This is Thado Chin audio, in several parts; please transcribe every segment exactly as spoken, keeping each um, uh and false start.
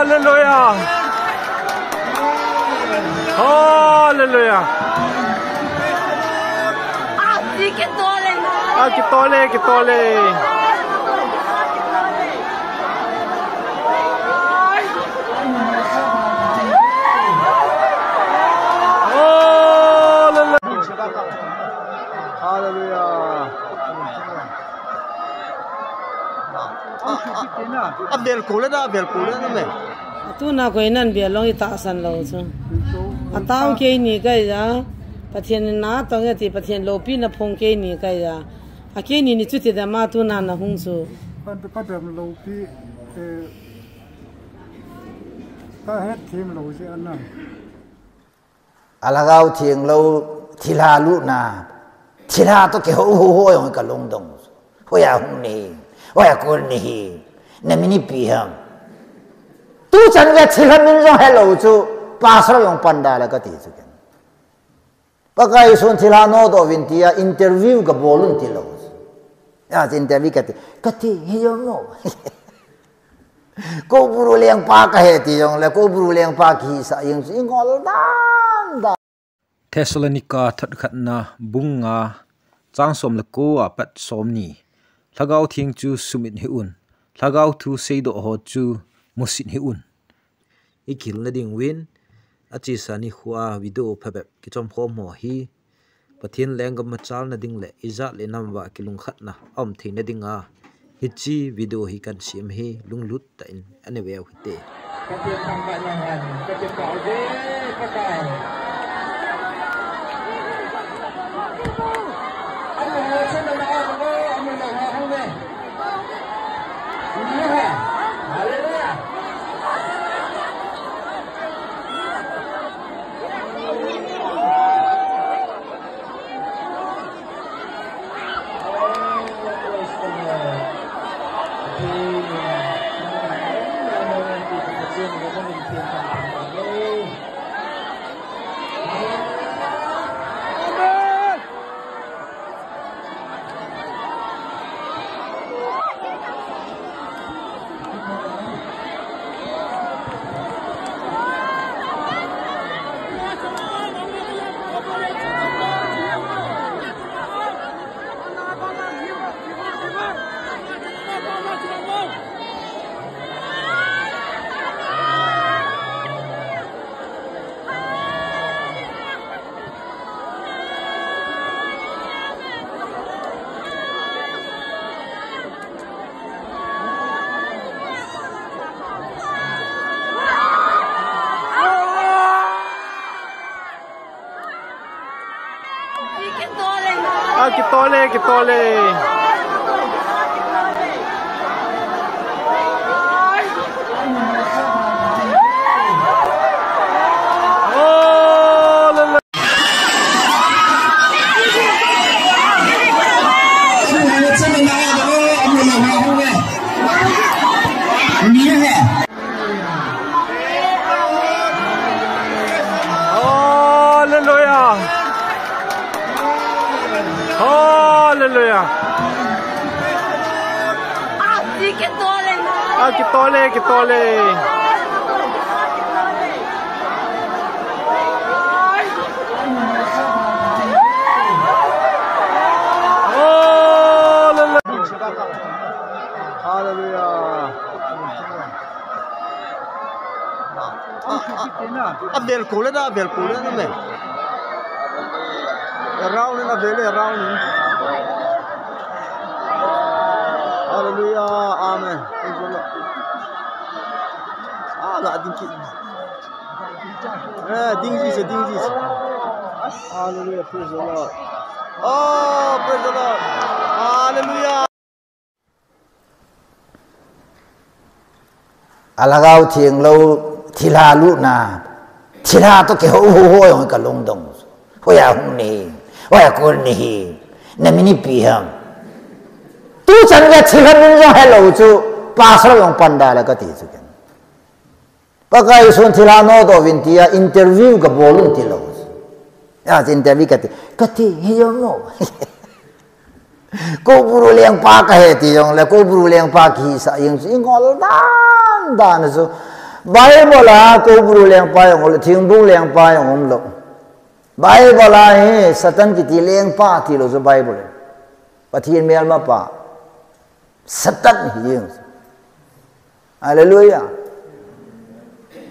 Hallelujah. Hallelujah. Ah, kitole, kitole. Hallelujah. Hallelujah. A vel ko le da, a vel ko le na me. Tuna koi nan bia long i tahsan lou chu. A tao keini kai ja. Pathen na tong ya ti Pathen lopi na phong keini kai ja. A keini ni chu ti da ma tuna na hung chu. Ka, ka dam lopi, eh, ka het thim lou si anan. A Lhagao Theng lou thilha lutna, thilha toh kihou hou ho jong ka lungdong. Hoiya hung nahi, hoiya kon nahi, na min ipi ham. Tuchan gei thilha min jong helou chu, pastor jong pan da la kati chu ken. Pakai Jesun thilha nodoh uvin tia interview ka bol un tilou chu. Ya, interview kati, kati, hi jong mo. Ko buru lengpa kahi ti jongle, ko buru lengpa kihisah jeng chu ingol dan dan. Thessalonica thot khatna bung nga chang som le ko a pat som ni. Lhagao Theng chu sumit hih un. Lhagao thu seidoh ho chu musit hih un. I kihilna ding uvin, achesa nikho a video phabep kichom khom ho hi, Pathen lenggam machalna ding le ijat le nam uva kilungkhatna aum theina dinga, hiche video hi kan sem hi lunglut tah in ana veu hite. Pathen thangvah in, Pathen thangvah in. Ah, kitole, kitole. Hallelujah. Hallelujah. Ah, kitole, kitole. Hallelujah. Hallelujah. A vel ko le da, a vel ko le na me. Around in, a vel around in. Hallelujah. Amen. Praise the Lord. Ah, ga ding kit. Eh, ding ji se, ding ji se. Hallelujah. Praise the Lord. Oh, praise the Lord. Hallelujah. A Lhagao Theng lou thilha lutna, thilha toh kihou hou ho jong ka lungdong. Hoiya hung nahi, hoiya kon nahi, na min ipi ham. Tuchan gei thilha min jong helou chu, pastor jong pan da la kati chu ken. Pakai Jesun thilha nodoh uvin tia interview ka bol un tilou chu. Ya, interview kati, kati, hi jong mo. Koubru lengpa kahi ti jongle, koubru lengpa kihisah jeng chu ingol dan dan chu. Bible a koubru lengpa jong umlou, thingbung lengpa jong umlou. Bible a hi Satan kiti lengpa tilou chu Bible. Pathen melmapa. Satan hi jeng chu. Hallelujah.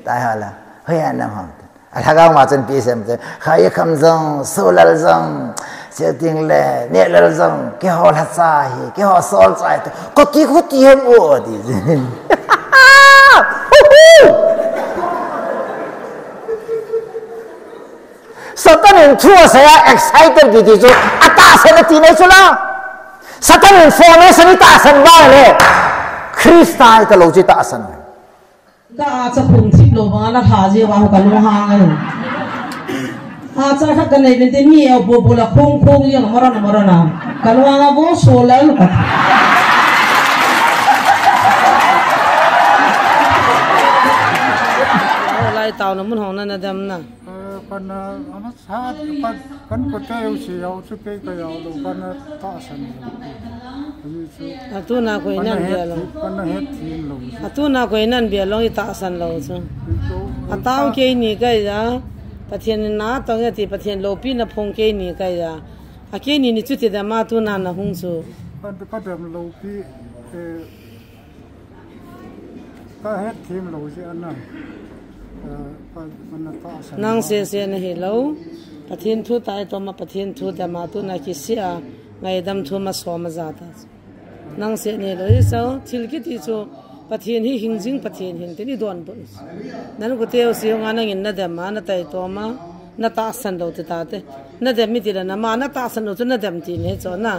Tai hala. Hoiya nang ham. Alhagao ma chun pi sem te. Khaikham jong, Solal jong, Seuting le, Nehlal jong, keiho lhacha hi, keiho solchah hi. Koti, koti hem o, ti. Satan in thu asei a excited kiti chu, atahsan ati nei chu la. Satan in formation itahsan vang le, Christa italou chu itahsan. Ka acha phung thip lou banga na tha jeh uva ho ka lunghang a. Acha khat ka nei pen te mi eo bo bo la khong khong jeng maran maran a. Ka lunghang a vo so la lu ka. Lai tao na mun hong na na dem na. Eh, kana, ama sa, kan, kan ko te u si yau chu pe ka yau lou, kana tahsan lou. Ani chu. Atuna koi nan bia lou. Kana het thim lou. Atuna koi nan bia lou itahsan lou chu. Atao keini kaija. Pathen in na tong ati Pathen loupina phong keini kaija. A keini ni chu ti da ma tuna na hung chu. Kan ka dem loupi, eh, Ka het thim lou jeh a na, eh, ka, ka na tahsan. Nang sese nahi lou. Pathen thu tai toma Pathen thu dema tuna kisih a ngaidam thu ma som a ja ta. Nang se nahi lou. Hichu thil kiti chu Pathen hi hingjing Pathen hin tin idonbut. Nang ko teu si nga nangin na dem a na tai toma na tahsan lou ti tate. Na dem mi ti la na ma na tahsan lou chu na dem ti nei chu na.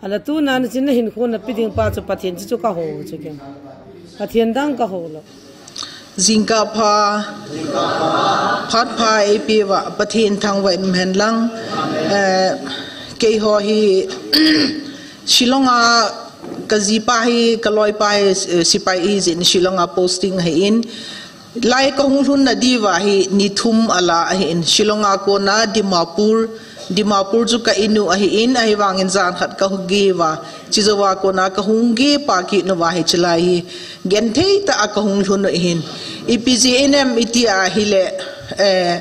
Ala tuna na chin na hinkho na pi ding pa chu Pathen chu, chu ka ho chu ke. Pathen dang ka ho lou. Jingkah pha, phat pha eipe uva, Pathen thangvah in um hen lang. Eh, keiho hi, Shillong a ka jipa hi, ka loipa hi, eh, sipai hi jin Shillong a posting ahin. Lai ka hung lhun na diuva hi ni thum ala ahin, Shillong a kona Dimapur, Dimapur chu ka inu ahin, ahivangin jan khat ka hung gei uva, chujouva kona ka hung gei pa kit nauva hi chulai hi genthei tah a ka hung lhun u ahin. Ipi jeh inem iti ahile, eh,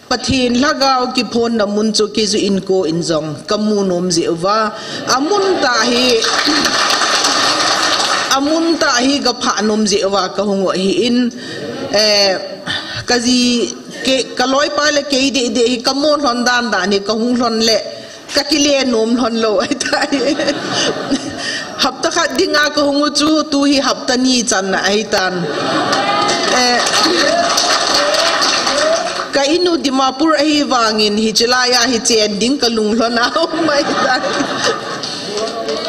Pathen lhagao kiphonna mun chu kei jong inko in jong ka mu nom jeh uva. Amun tah hi, amun tah hi ka phah nom jeh uva ka hung u ahin, eh, ka ji, kei, ka loipa le kei deh deh hi ka mo lhon dan dan hi ka hung lhon le ka kile nom lhon lou ahi tai. Hapta khat dinga ka hung u chu, tu hi hapta ni channa ahi tan. Eh, ka inu Dimapur ahivangin hiche lai a hi chen ding ka lung lhon a um ahi tai.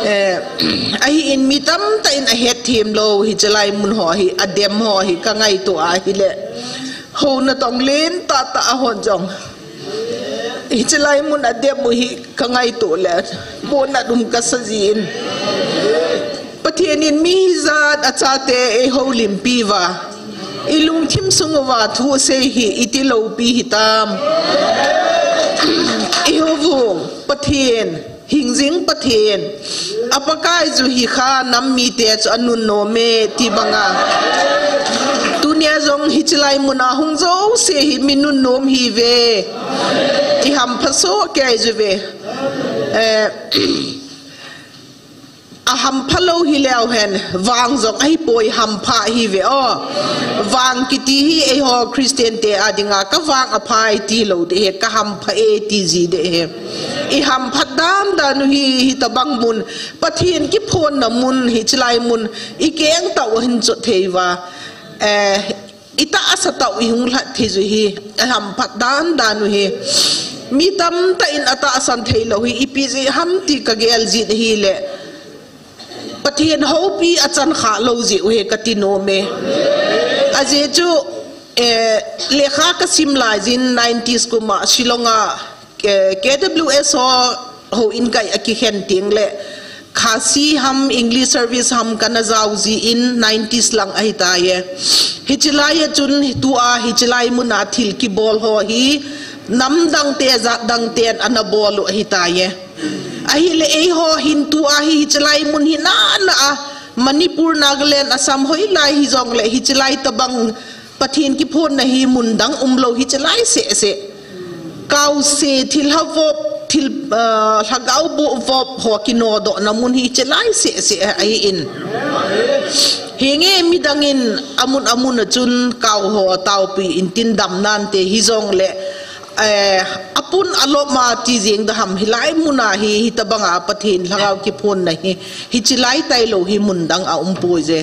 Eh, ahin mi tamtah in ahet them lou, hiche lai mun ho hi, adem ho hi ka ngaito ahile. Houna tong len tah tah a hon jong. Hiche lai mun a dem u hi ka ngaito le, bonat um ka sa jin. Pathen in mi hijat a chate ei houlimpi uva, i lungthim sung uva thu sei hi iti loupi hitam. I hou u Pathen. Hingjing Pathen, a Pakai chu hi kha nam mite chu anunnom e ti banga. Tunia jong hiche lai muna hung jouse hi mi nunnom hi ve. I hampha soh kei chu ve. Eh, a hampha lou hi leu hen, vang jong ahi poi hampha hi ve o. Vang kiti hi eiho Christian te a dinga ka vang aphai ti lou de he, ka hampha e ti ji de he. I hamphat dan dan u hi, hitabang mun, Pathen kiphonna mun, hiche lai mun, i keng tah u hin chot thei uva, eh, i tahsa tah u i hung lhat thei u hi, i hamphat dan dan u hi. Mi tamtah in atahsan thei lou hi, ipi jeh ham ti ka gel jin ahile. Pathen houpi achan kha lou jeh u hi ka ti nom e. Ajeh chu, eh, lekha ka sim lai jin nineties kum a Shillong a, eh, K W S ho, houin kai a kikhen teng le Khasi ham English service ham kana jao jin nineties lang ahi tai e. Hiche lai a chun tua hiche lai muna thil kibol ho hi nam dang te jat dang ten ana bol u ahi tai e. Ahile eiho hin tua hi hichelai mun hi nana a, Manipur, Nagaland, Assam hoilai hijongle hichelai tabang Pathen kiphonna hi mun dang umlou hichelai seh seh. Kaose, thilha vop, thil, ah, lhagao boh vop ho kinodohna mun hi hichelai seh seh ahin. Hinge midangin amun amun a chun kau ho taopi intin dam nante hijongle, eh, apun aloma ti jing da ham hilai muna hi, hitabanga Pathen lhagao kiphonna hi, hichelai tailou hi mun dang a umpoi je.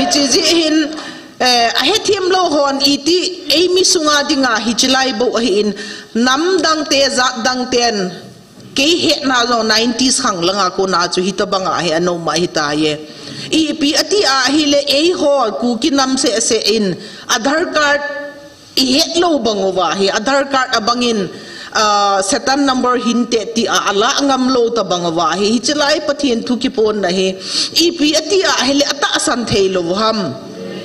Hiche jeh hin, eh, ahethem lou hon iti, eimi sunga dinga hichelai bou ahin, nam dangte, jat dangten, kei hetna jong nineties khang langa kona chu hitabanga hi anom ahitai. Ipi ati ahile eiho Kuki nam seh seh in Aadhaar card ihet lou bang uva hi, Aadhaar card abangin, ah, Satan number hinte tia alah ngam lou tabang uva hi, hichelai Pathen thu kiphonna hi, ipi ati ahile atahsan thei lou ham.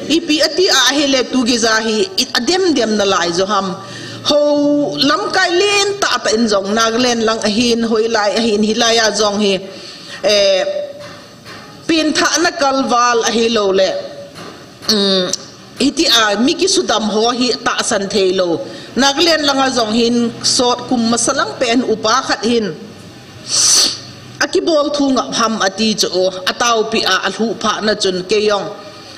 Ipi ati ahile tu geija hi, i-, adem dem nalai jo ham. Ho lamkai lentah tah in jong, Nagaland lang ahin, hoilai ahin, hilai a jong hi, eh, penthahna kalval ahilouleh, um, hitia mi kisudam ho hi tahsan thei lou. Nagaland langa jong hin sot kum masa lang pen upa khat hin akibol thu ngap ham ati chu, ataopi a alhuh phat na chun kei jong,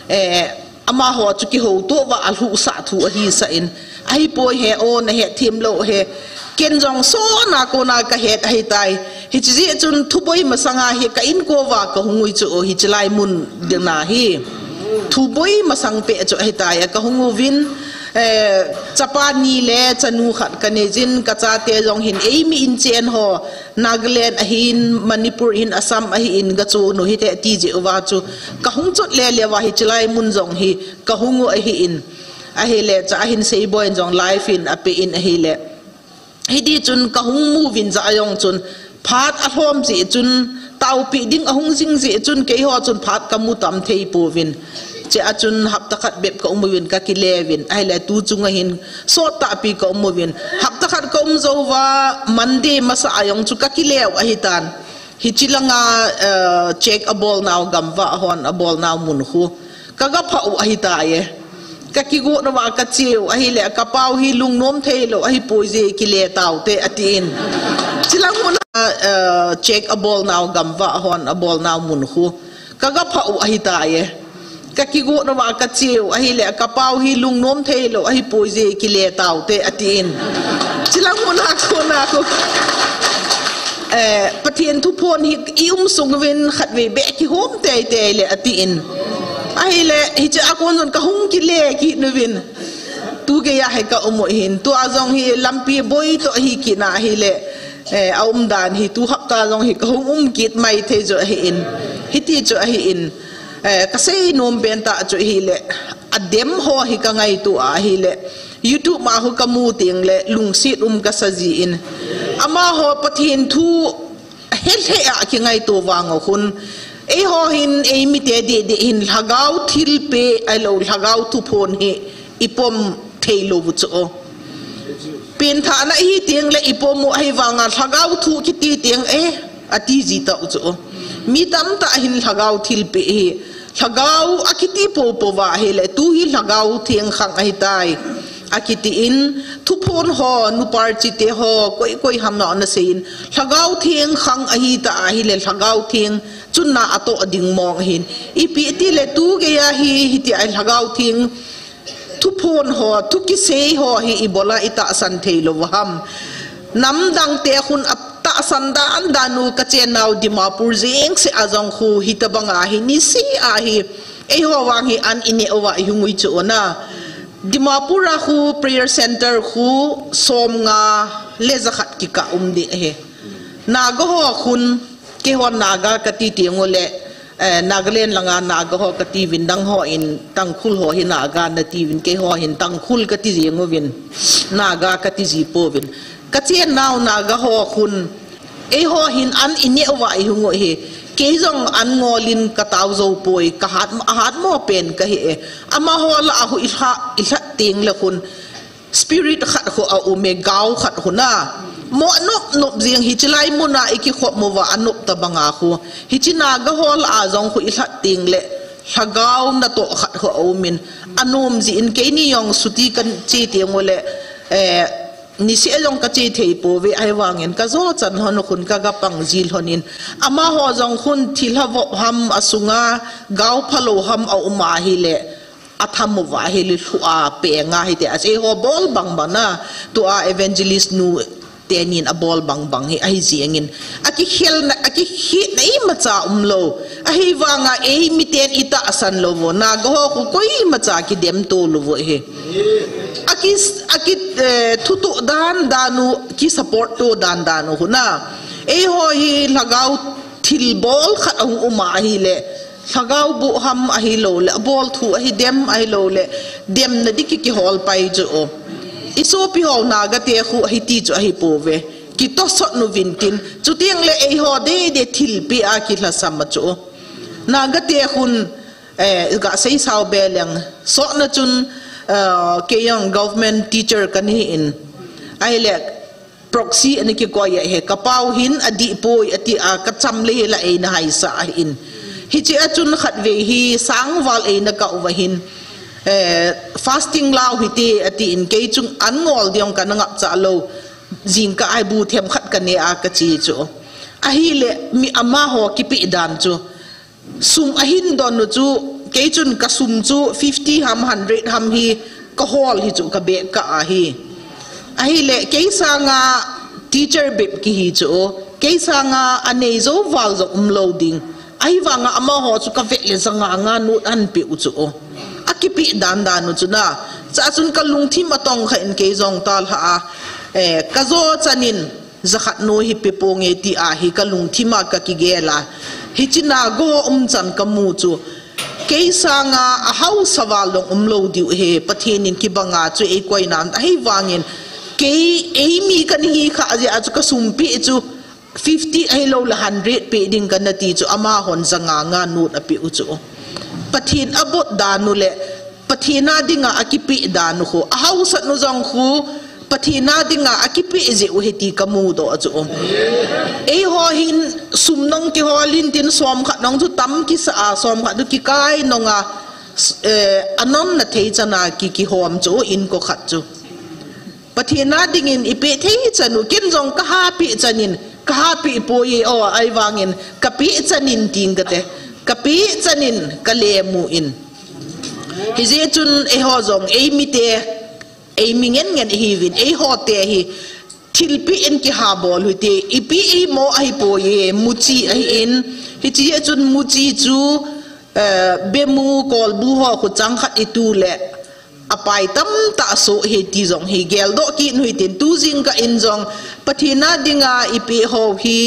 eh, amaho chu kihouto uva alhuhsah thu ahisah in, ahipoi he o, nahethem lou he. Ken jong sona kona kahet ahitai. Hiche jeh chun thuboi masanga hi ka inko uva kahung ui chu, hichelai mun dinga hi. Thuboi masang peh chu ahitai, kahung uvin, eh, chapa ni le chanu khat kanei jin, kachate jong hin eimi inchen ho, Nagaland ahin, Manipur ahin, Assam ahin, gachonu hite ti jeh uva chu kahung chot lele uva hichelai mun jong hi kahung u ahin. Ahile cha ahin Seiboi in jong live in ape in ahile. Hiti chun kahung mu uvin cha ajong chun phat alhom jeh chun, taopi ding ahung jing jeh chun keiho chun phat kamu tam thei pouvin. Chea chun hapta khat bep kaum uvin kakile uvin. Ahile tu chunga hin sot tahpi kaum uvin. Hapta khat kaum jou uva Monday masa ajong chu kakile u ahitan. Hiche langa, eh, check abol nau gamvah hon abol nau mun khu. Kaga phah u ahitai. Kakigot uva kache u ahile kapau hi lungnom thei lou ahipoi je kile taute atin. Chilang muna, eh, check abol nau gamvah hon abol nau mun khu. Kaga phah u ahitai. Kakigot uva kache u ahile kapau hi lungnom thei lou ahipoi je kile taute atin. Chilang muna kona khu. Eh, Pathen thuphon hi i um sung uvin khatvei beh kihom teitei le atin. Ahile hiche a kon jong kahung kile kit uvin. Tu geiya hi kaum u ahin. Tua jong hi lampi boi toh hi kina ahile. Eh, aumdan hi tu hapta jong hi kahung um kit mai thei jo ahin. Hiti chu ahin. Eh, kasei nom pen tah chu ahile. Adem ho hi kangaito ahile. YouTube ma khu kamu teng le lungset um kasa jin. Amaho Pathen thu helheh a kingaito vang u khun. Eiho hin eimite deh deh hin lhagao thilpeh ahilou lhagao thuphon hi ipom thei lou u chu. Penthahna ihi teng le ipom u ahivanga lhagao thu kiti teng e. Ati ji tau chu. Mi tamtah hin lhagao thilpeh hi. Lhagao akiti popo uva ahile tu hi lhagao theng khang ahitai. Akitin thuphon ho, nuparchite ho, koi koi ham na nasei in. Lhagao theng khang ahita ahile lhagao theng chun na atoh ding mong ahin. Ipi ati le tu geiya hi, hiti a lhagao theng thuphon ho, thu kisei ho hi ibola itahsan thei lou ham. Namdang te khun atahsan dan dan u kachen nau Dimapur jeng se ajong khu hitabanga hi nisea hi. Eiho vang hi an ineh uva ihung ui chu na. Dimapur a khu prayer center khu som nga le jakhat kikah um ding ahi. Naga ho khun, keiho Naga kati teng u le, eh, Nagaland langa Naga ho kati uvin dang ho in Tangkhul ho hi Naga nati uvin keiho hin Tangkhul kati jeng uvin Naga kati ji pouvin. Kachen nau Naga ho khun, eiho hin an ineh uva ihung u hi. Kei jong an ngol in katao jou poi, kahat, ahat mo pen kahi e. Amaho lah a khu ilha, ilha teng le khun. Spirit khat khu aum e, gao khat khu na. Mo nop nop jing hi chilai muna i kikhop mo va anop ta banga khu. Hi chi Naga hol a jong khu i lhat ting le lhagao na to khat khu a um in anom ji in keini jong suti kan chi ting le, eh, ni si a jong ka chi thei po ve ai vangin ka jo chan hon khun ka ga pang jil hon in. Ama ho jong khun thil ha vop ham asunga gao phalo ham a um a hi le. A tham uva hi lilhu a pe nga hi te a se ho bol bang bang na, tua evangelist nu tenin a bol bang bang hi ahi jingin. A ki khel na, a ki khi na i macha um lo. Ahi vanga ei mi ten i ta san lo vo. Naga ho khu koi macha ki dem to lo vo hi. A ki, a ki, eh, thu tu dan dan u, ki support to dan dan u khu na. Ei ho hi lhagao thil bol khat a hung um a hi le. Lhagao bu ham ahi lo le, a bol thu ahi dem ahi lo le, dem na di ki ki hol pai chu o. I sopi ho Naga te khu ahi ti chu ahi po ve. Ki to sot nu vin tin, chu tiang le ei ho de de thil pi a ki hla sam a chu o. Naga te khun, eh, ga sei sao be leng, so na chun, eh, ke young government teacher kan hi in. Ai le, proxy ani ki koi a he, ka pau hin a di poi a ti a, ka cham le he la ei na hai sa a hin. Hi chi a chun khat ve hi sang val ei na ka uva hin, eh, fasting lau hi te a ti in kei chung an ngol diong ka na ngap cha lo, jing ka ai bu them khat ka ne a ka chi chu. Ahi le mi ama ho ki pi dan chu. Sum a hin don nu chu, kei chun ka sum chu fifty ham, hundred ham hi ka hol hi chu ka be ka a hi. Ahi le, kei sanga teacher bep ki hi chu, kei sanga a nei zo val zo um lo ding. Ahi vanga ama ho chu ka ve le zanga nga nu an pe u chu. A ki pi dan dan nu chu na. Cha chun ka lungthim a tong kha in kei zong tal ha a. Eh, ka zo chanin, Zakhat nu hi pe ponge ti a hi ka lungthim a ka ki gel a. Hi chi Naga um chan ka mu chu. Kei sanga a hausa val long um lo diu he, Pathen in ki banga chu ei koi nan ahi vangin. Kei ei mi kan hi kha a chu ka sum pi chu fifty ahi lo le hundred pe ding kan na ti chu ama hon zanga nga nu a pe u chu. Pathen a bot dan u le Pathen a dinga a ki pi dan u khu, a hausa nu zong khu, Pathen a dinga a ki pi ji u hi ti ka mu do a chu um. Ei ho hin sum nong ki hol in tin som khat nong chu tam ki sa a, som khat chu ki kai nong a, s-, eh, a non na thei chana ki, ki hom chu in ko khat chu. Pathen a dingin i pe thei chan u, ken zong ka ha pi chanin, ka ha pi po ye o ai vangin, ka pi chanin ting ka te, ka pi chanin ka le mu in. Hi je chun ei ho zong, ei mi te, ei mi ngen ngen hi vin, ei ho te hi, thil pi in ki ha bol hui te, i pi ei mo ahi po ye, muchi ahi in, hi chi ye chun muchi chu, eh, be mu kol bu ho khu chang khat i tu le, a pai tam ta so he ti zong hi gel do ki nui tin tu zing ka in zong Pathen a dinga i pe ho hi,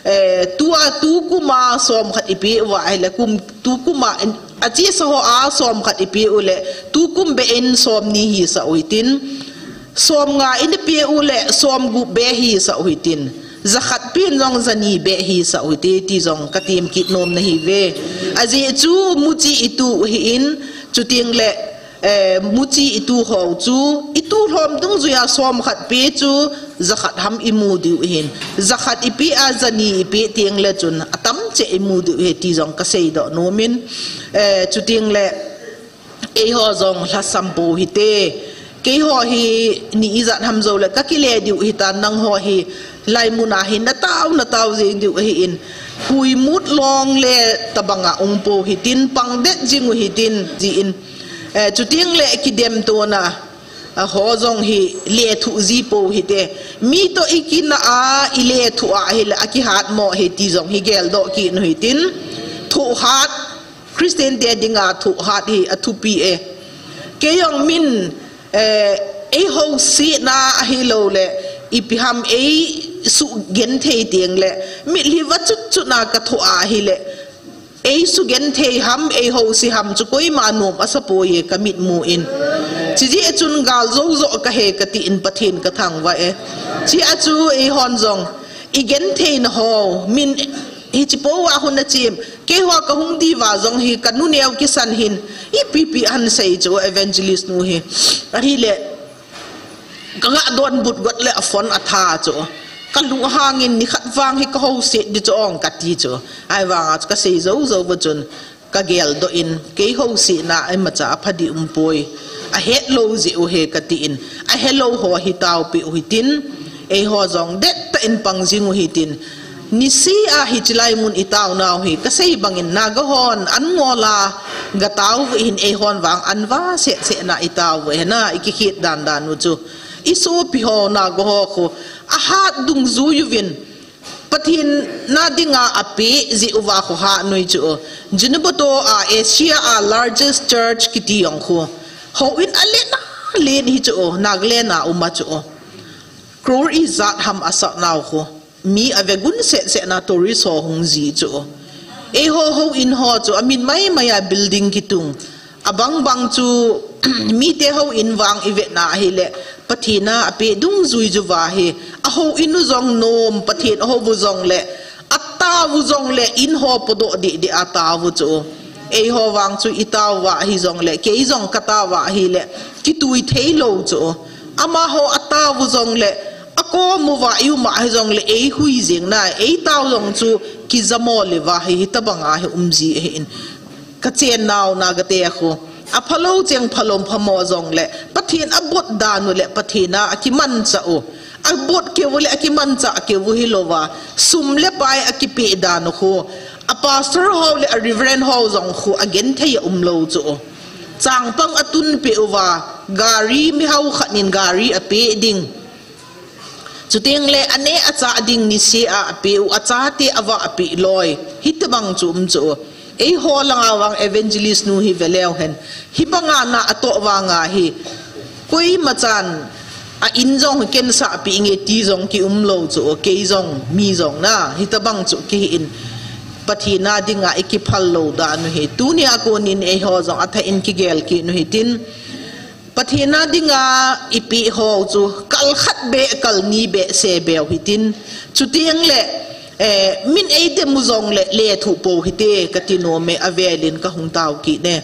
eh, tu a tu kuma som khat i pe u a le kum tu kuma in, a chi sa ho a som khat i pe u le tu kum be in som ni hi sa u tin som nga in i pe u le som gu be hi sa u tin zakhat pin zong zani be hi sa u ti ti zong ka tim ki nom na hi ve. A ji chu muchi i tu hi in chu ting le Eh, muchi i tu ho chu, i tu hlom dungzui a som khat pe chu, zakhat ham i mu diu hin. Zakhat i pe a zani i pe tiang le chun, a tam che i mu diu he ti zong ka sei do nomin. Eh, chu ting le, ei ho zong hlasam po hi te. Kei ho hi ni i zat ham zo le, ka ki le diu hi ta nang ho hi, lai mun a hi na tau, na tau zing diu hi in. Hui mut long le tabanga ung po hi tin, pang det jing u hi tin, ji in. Eh, chuting le kidem tona, a ho zong hi le thu ji po hi te. Mi to i kina a, i le thu a hi le a kihat mo hi ti zong hi gel do ki nu hi tin. Thu hat, Christian te dinga thu hat hi a thupi e. Kei zong min, eh, ei ho si na a hi lo le, i pi ham ei su gen thei tiang le, mit hi va chut chut na ka thu a hi le, Ei su gen thei ham, ei ho si ham chu koima nom a sa po ye ka mit mu in. Chi ji a chun gal zo zo ka he ka ti in Pathen ka thang va e. Chi a chu ei hon zong, i gen thei na ho, min hi chi po wa hun na chim, kei ho ka hung di va zong hi ka nu neo ki san hin, i pi pi han sei chu evangelist nu hi. A hi le, Ka nga don but got le a phone a tha chu. Kalunghang in nikhat vang hi kahouset ding chu ong kati chu. Ahivanga chu kasei jou jou va chun kageldoh in, kei housetna imacha apha ding umpoi. Ahet lou jeh u ahi kati in, ahe lou ho hi taopi u hitin, eiho jong dettah in pang jing u hitin, nisea hiche lai mun itaonau hi kasei bangin Naga hon an ngol a gatao u ahin, eihon vang an va sehseh na itao u ahina, ikikhet dan dan u chu. Isopi ho Naga ho khu ahat dungjui uvin, Pathen a dinga apeh jeh uva khu hat u chu. Zunheboto a Asia a largest church kiti jong khu, houin alen alen hi chu, Nagaland a um a chu. Crore ijat ham asah nau khu. Mi ave gun sehseh na tourist ho hung ji chu. Eiho houin ho chu amin mai mai a building kitung. Abang bang chu mite houin vang ivet na ahile, Pathen a apeh dungjui uva hi, ahouin u jong nom, Pathen ahou u jongle, atao u jongle, in ho podoh deh deh a tao u chu. Eiho vang chu itao uva ahi jongle, kei jong katao uva ahile, kitui thei lou chu. Amaho atao u jongle, akom uva i um a ahi jongle, eihui jeng na, eitao jong chu kijamo le uva hi, hitabang a hi um ji ahin. Kachen nau Naga te khu, aphalou cheng phalou phamo jongle, Pathen abot dan u le Pathen a akimanchah u, abot keu le akimanchah keu u hilouva, sum le pai akipeh dan u khu, a pastor ho le a reverend ho jong khu agenthei a um lou chu. Changpang atun peh uva, gari mihao khat in gari apeh ding. Chuteng le aneh achah ding nisea apeh u, achate avah apeh loi. Hitabang chu um chu. Eiho langa vang evangelist nu hi veleu hen. Hibanga na atoh vanga hi, koima chan a in jong kensah peh nge ti jong kium lou chu. Kei jong, mi jong na, hitabang chu kihi in. Pathen a dinga ikiphal lou dan u hi. Tunia konin eiho jong athah in kigel kit u hitin. Pathen a dinga ipeh ho chu kal khat beh, kal ni beh se beu hitin. Chuteng le, eh, min eidem u jongle, lethuh pou hite, kati nom e, avel in kahung tao kit e.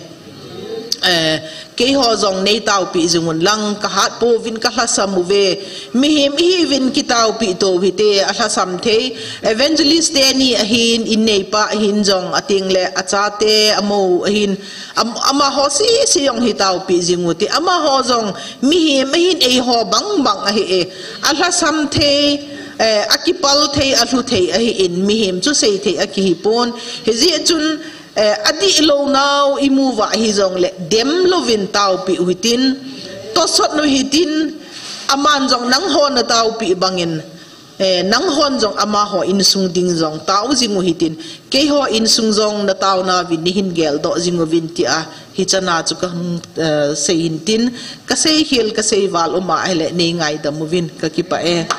Eh, keiho jong neitaopi jing un lang, kahat pouvin kalhasam uve. Mihem ihiuvin kitaopi tou hite, alhasam thei. Evangelist teni ahin, in neipa ahin jong, ateng le achate, amou ahin, Am-, amaho sese jong hi taopi jing u ti. Amaho jong mihem ahin, eiho bang bang ahi e. Alhasam thei, eh, akipal thei, alhu thei ahin, mihem chu sei thei akihi pon. Hijeh chun, eh, adih lou nau imu uva ahi jongle, dem louvin taopi u hitin, tosot u hitin, aman jong nangho nataopi bangin, Eh, nanghon jong amaho insung ding jong tao jing u hitin, keiho insung jong natao nauvin neihin geldoh jing uvin tia, hichan a chu kahung, eh, sei hintin, kasei khel, kasei val um ahile, neingaidam uvin, kakipah e.